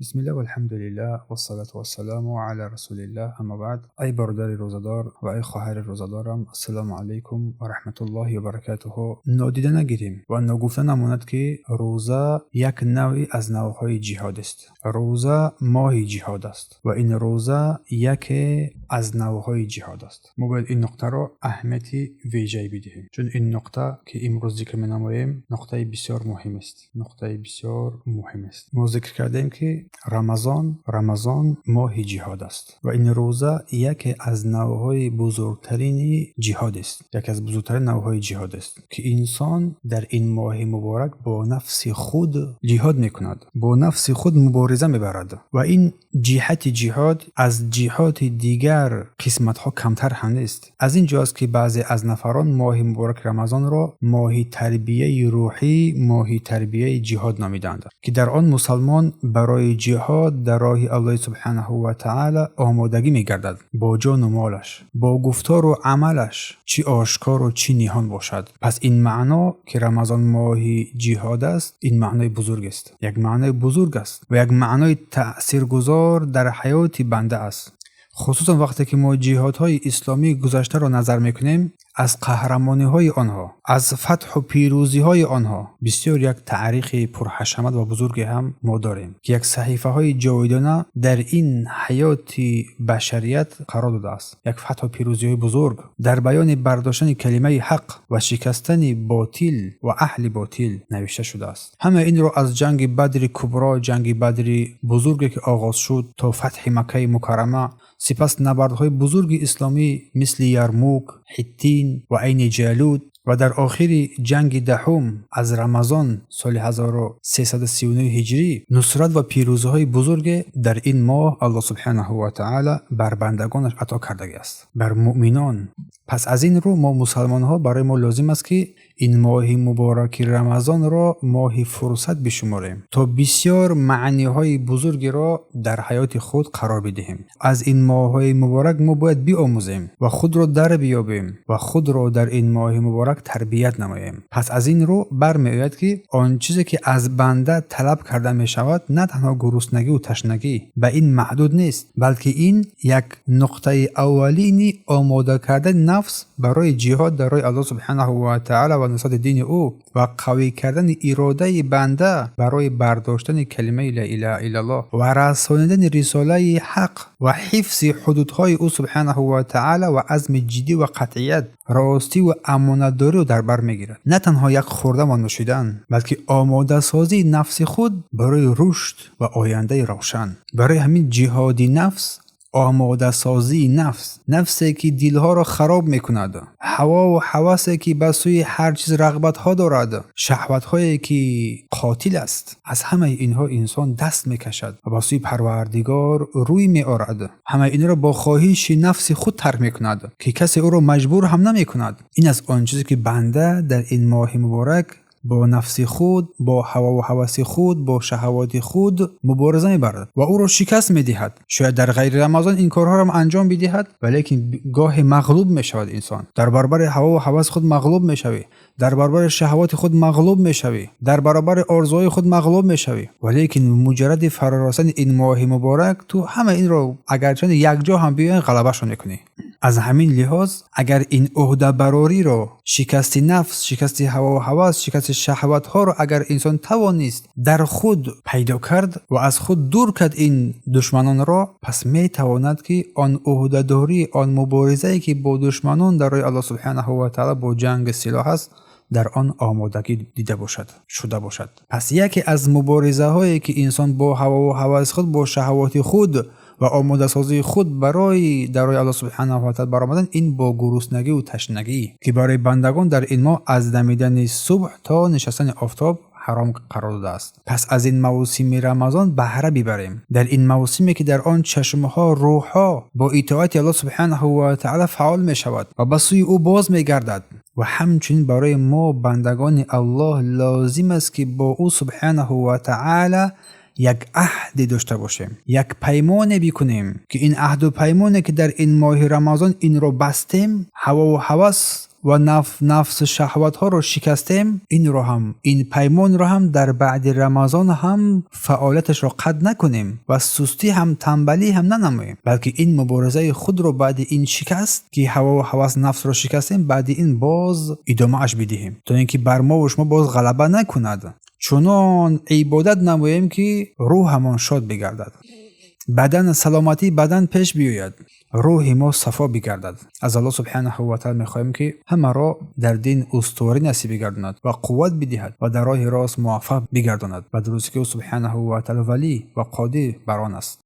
Бисмиллаҳ, валҳамдулиллаҳ, вассалату вассаламу ала расулиллаҳ, аммо баъд. Эй бародари рӯзадор ва эй хоҳари рӯзадорам, ассалому алайкум ва раҳматуллоҳи ва баракатуҳу. Нодида нагирем ва ногуфта намонад, ки рӯза як навъе аз навъҳои ҷиҳод аст. Рӯза моҳи ҷиҳод аст ва ин рӯза яке аз навъҳои ҷиҳод аст. Мо бояд ин нуқтаро аҳамияти вежае бидиҳем, чун ин нуқта, ки имрӯз зикр менамоем, нуқтаи бисёр муҳим аст. Нуқтаи бисёр муҳим аст. Мо зикр кардем, ки Рамазон моҳи ҷиҳод аст ва ин рӯза яке аз навъҳои бузургтарини ҷиҳод аст. Яке аз бузургтарин навъҳои ҷиҳод аст, ки инсон дар ин моҳи муборак бо нафси худ ҷиҳод мекунад, бо нафси худ мубориза мебарад ва ин ҷиҳати ҷиҳод аз ҷиҳоди дигар қисматҳо камтар ҳам нест. Аз ин ҷост, ки баъзе аз нафарон моҳи муборак Рамазонро моҳи тарбияи рӯҳӣ, моҳи тарбияи ҷиҳод номиданд, ки дар он мусалмон барои ҷиҳод дар роҳи Аллоҳи субҳанаҳу ва таъала омодагӣ мегардад бо ҷону молаш, бо гуфтору амалаш, чӣ ошкору чӣ ниҳон бошад. Пас ин маъно, ки Рамазон моҳи ҷиҳод аст, ин маънои бузург аст. Як маънои бузург аст ва як маънои таъсиргузор дар ҳаёти банда аст. Хусусан вақте ки мо ҷиҳодҳои исломии гузаштаро назар мекунем, аз қаҳрамониҳои онҳо, аз фатҳу пирӯзиҳои онҳо бисёр як таърихи пурҳашамат ва бузурге ҳам мо дорем, ки як саҳифаҳои ҷовидона дар ин ҳаёти башарият қарор додааст. Як фатҳу пирӯзиҳои бузург дар баёни бардоштани калимаи ҳақ ва шикастани ботил ва аҳли ботил навишта шудааст. Ҳама инро аз ҷанги Бадри Кубро, ҷанги Бадри бузурге, ки оғоз шуд, то фатҳи Маккаи Мукаррама, сипас набардҳои бузурги исломӣ мисли Ярмук, Ҳиттин ва Айни Ҷалуд ва дар охири ҷанги 10 аз Рамазон соли 1339 ҳиҷрӣ нусрат ва пирӯзиҳои бузурге дар ин моҳ Аллоҳ субҳанаҳу ва таъала бар бандагонаш ато кардагиаст, бар муъминон. Пас аз ин рӯ мо мусалмонҳо барои мо лозим аст, ки ин моҳи мубораки Рамазонро моҳи фурсат бишуморем, то бисёр маъниҳои бузургеро дар ҳаёти худ қарор бидиҳем. Аз ин моҳҳои муборак мо бояд биомӯзем ва худро дар биёбем ва худро дар ин моҳи муборак тарбият намоем. Пас аз ин рӯ бармеояд, ки он чизе, ки аз банда талаб карда мешавад, на танҳо гуруснагиву ташнагӣ ба ин маҳдуд нест, балки ин як нуқтаи аввалини омода кардани нафс барои ҷиҳод дар роҳи Аллоҳ субҳанаҳу ва таъала ва нусрати дини ӯ ва қавӣ кардани иродаи банда барои бардоштани калимаи ла илаҳа иллаллоҳ ва расонидани рисолаи ҳақ ва ҳифзи ҳудудҳои ӯ субҳанаҳу ва таъала ва азми ҷиддӣ ва қатъият, ростӣ ва амонатдориро дар бар мегирад. На танҳо як хӯрдан ва нӯшидан, балки омодасозии нафси худ барои рушд ва ояндаи равшан. Барои ҳамин ҷиҳоди нафс, омодасозии нафс, нафсе ки дилҳоро хароб мекунад, ҳавову ҳавасе ки ба сӯи ҳар чиз рағбатҳо дорад, шаҳватҳое ки қотил аст, аз ҳамаи инҳо инсон даст мекашад ва ба сӯи Парвардигор рӯй меорад. Ҳамаи инро бо хоҳиши нафси худ тарк мекунад, ки касе ӯро маҷбур ҳам намекунад. Ин аз он чизе, ки банда дар ин моҳи муборак бо нафси худ, бо ҳавову ҳаваси худ, бо шаҳавоти худ мубориза мебарад ва ӯро шикаст медиҳад. Шояд дар ғайри Рамазон ин корҳоро анҷом бидиҳад, валекин гоҳе мағлуб мешавад. Инсон дар баробари ҳавову ҳаваси худ мағлуб мешавӣ, дар баробари шаҳавоти худ мағлуб мешавӣ, дар баробари орзуҳои худ мағлуб мешавӣ, валекин муҷарради фарорасани ин моҳи муборак ту ҳама инро агарчанде якҷо ҳам биёянд, ғалабашон мекунӣ. Аз ҳамин лиҳоз, агар ин ӯҳдабарориро, шикасти нафс, шикасти ҳавову ҳавас, шикасти шаҳватҳоро агар инсон тавонист дар худ пайдо кард ва аз худ дур кард ин душманонро, пас метавонад, ки он ӯҳдадорӣ, он муборизае, ки бо душманон дар роҳи Аллоҳ субҳанаҳу ва таъала бо ҷанги силоҳ аст, дар он омодагӣ дида бошад, шуда бошад. Пас яке аз муборизаҳое, ки инсон бо ҳавову ҳаваси худ, бо шаҳавоти худ ва омодасозии худ барои дар роҳи Аллоҳ субҳанаҳу ва таъала баромадан, ин бо гуруснагиву ташнагӣ, ки барои бандагон дар ин моҳ аз дамидани субҳ то нишастани офтоб ҳаром қарор додааст. Пас аз ин мавсими Рамазон баҳра бибарем. Дар ин мавсиме, ки дар он чашмҳо, рӯҳҳо бо итоати Аллоҳ субҳанаҳу ва таъала фаъол мешавад ва ба сӯи ӯ боз мегардад. Ва ҳамчунин барои мо бандагони Аллоҳ лозим аст, ки бо ӯ субҳанаҳу ва таъала як аҳде дошта бошем, як паймоне бикунем, ки ин аҳду паймоне, ки дар ин моҳи Рамазон инро бастем, ҳавову ҳавас ва нафсу шаҳватҳоро шикастем, инро ҳам, ин паймонро ҳам дар баъди Рамазон ҳам фаъолияташро қатъ накунем ва сустӣ ҳам, танбалӣ ҳам нанамоем, балки ин муборизаи худро баъди ин шикаст, ки ҳавову ҳавас, нафсро шикастем, баъди ин боз идомааш бидиҳем, то ин ки бар мову шумо боз ғалаба накунад. Чунон ибодат намоем, ки рӯҳамон шод бигардад, бадан, саломатии бадан пеш биёяд, рӯҳи мо сафо бигардад. Аз Аллоҳ субҳанаҳу ва таъала мехоҳем, ки ҳамаро дар дин устуворӣ насиб бигардонад ва қувват бидиҳад ва дар роҳи рост муваффақ бигардонад. Ба дурустӣ, ки ӯ субҳанаҳу ва таъала валӣ ва қодир бар он аст.